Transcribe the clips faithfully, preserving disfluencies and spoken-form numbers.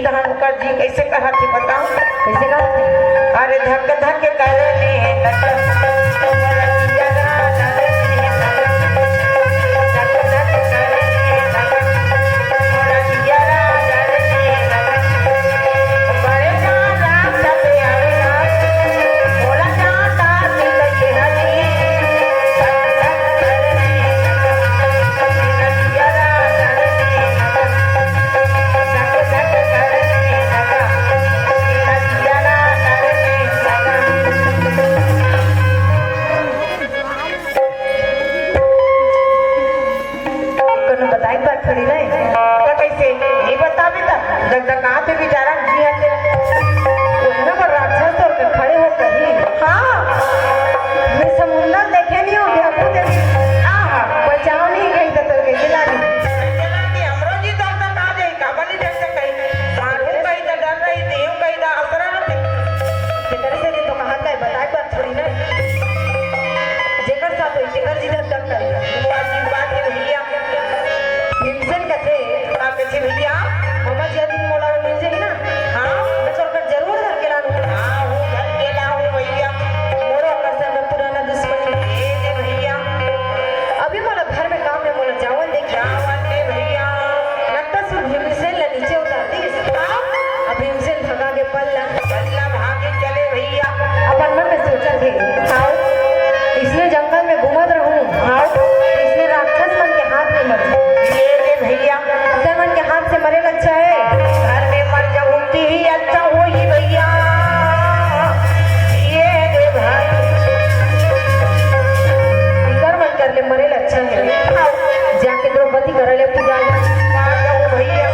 तहां ओकर जी कइसे कहत हे बताओ? कइसे कहत हे? अरे धक धक करे ने धक, मोरा जियरा डरे ने धक, धक धक करे ने धक, मोरा जियरा डरे ने धक, बड़े जान राम चले आवे ना, मोरा जान दास लगे हरी, धक धक करे ने धक, मोरा जियरा डरे ने धक। कोनो बताई बात थोड़ी नहीं। तो कैसे? ये बताबे त दगदगात हे बेचारा जी हते। ओतना बड़ राक्षस तोर के खड़े हो कही। हाँ। मैं समुंदर देखे नहीं हूँ, बेहू देखे। हाँ, हाँ। बचाव नहीं गई तो तोर के जिला नहीं। जिला नहीं, हमरो जी दगदगा जाई, काबर नहीं देख सकई? मारू कही त डर रही, देव कही त आसरा रही। तेकरे से तो कहा था, बताई बात थोड़ी ना। जेकर साथ होई, तेकर जी धक धक करे। वो अजीब बात हे भैया। भीमसेन कथे, का कथे भैया? मामा जी दिन मोला वो मिल जाही ना। हाँ। मैं तोर कर जरूर धर के लानू। हाँ, वो धर के लाहूँ भैया। मोरो ओकर संग पुराना दुश्मनी। ए दे भैया। अभी मोला घर में काम हे, मोला जावन दे। जावन दे भैया। नक्कासुर भीमसेन ला नीचे उतार दिस। हाँ। अब भीमसेन भगा के पल्ला। पल्ला भागे चले भैया। अपन मन में सोचत हे, "हाव, इसने जंगल में घूमत रहूं, हाव, इसने राक्षस मन के हाथ में मर जाऊं। ये दे भैया। दूसर मन के हाथ से मरे अच्छा हे। घर में मर जाऊं, ती ही अच्छा होही भैया। ये दे भाई।" दूसर मन कर ले मरे अच्छा हे। हाव, जाके द्रौपदी करे ले पूजा। मार जाऊं भैया।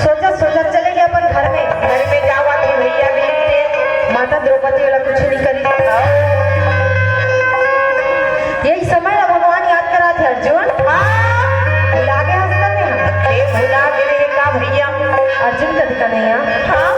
सोचत सोचत चले गे अपन घर में। घर में जावत हे भैया बीच से। माता द्रौपदी वाला कुछ नहीं करी। यही समय ला भगवान याद करा थे, "अर्जुन।" हाँ। भुला गे हस का नहीं? ये भुला गे हे का भैया? अर्जुन कथी का नहीं हे? हाँ।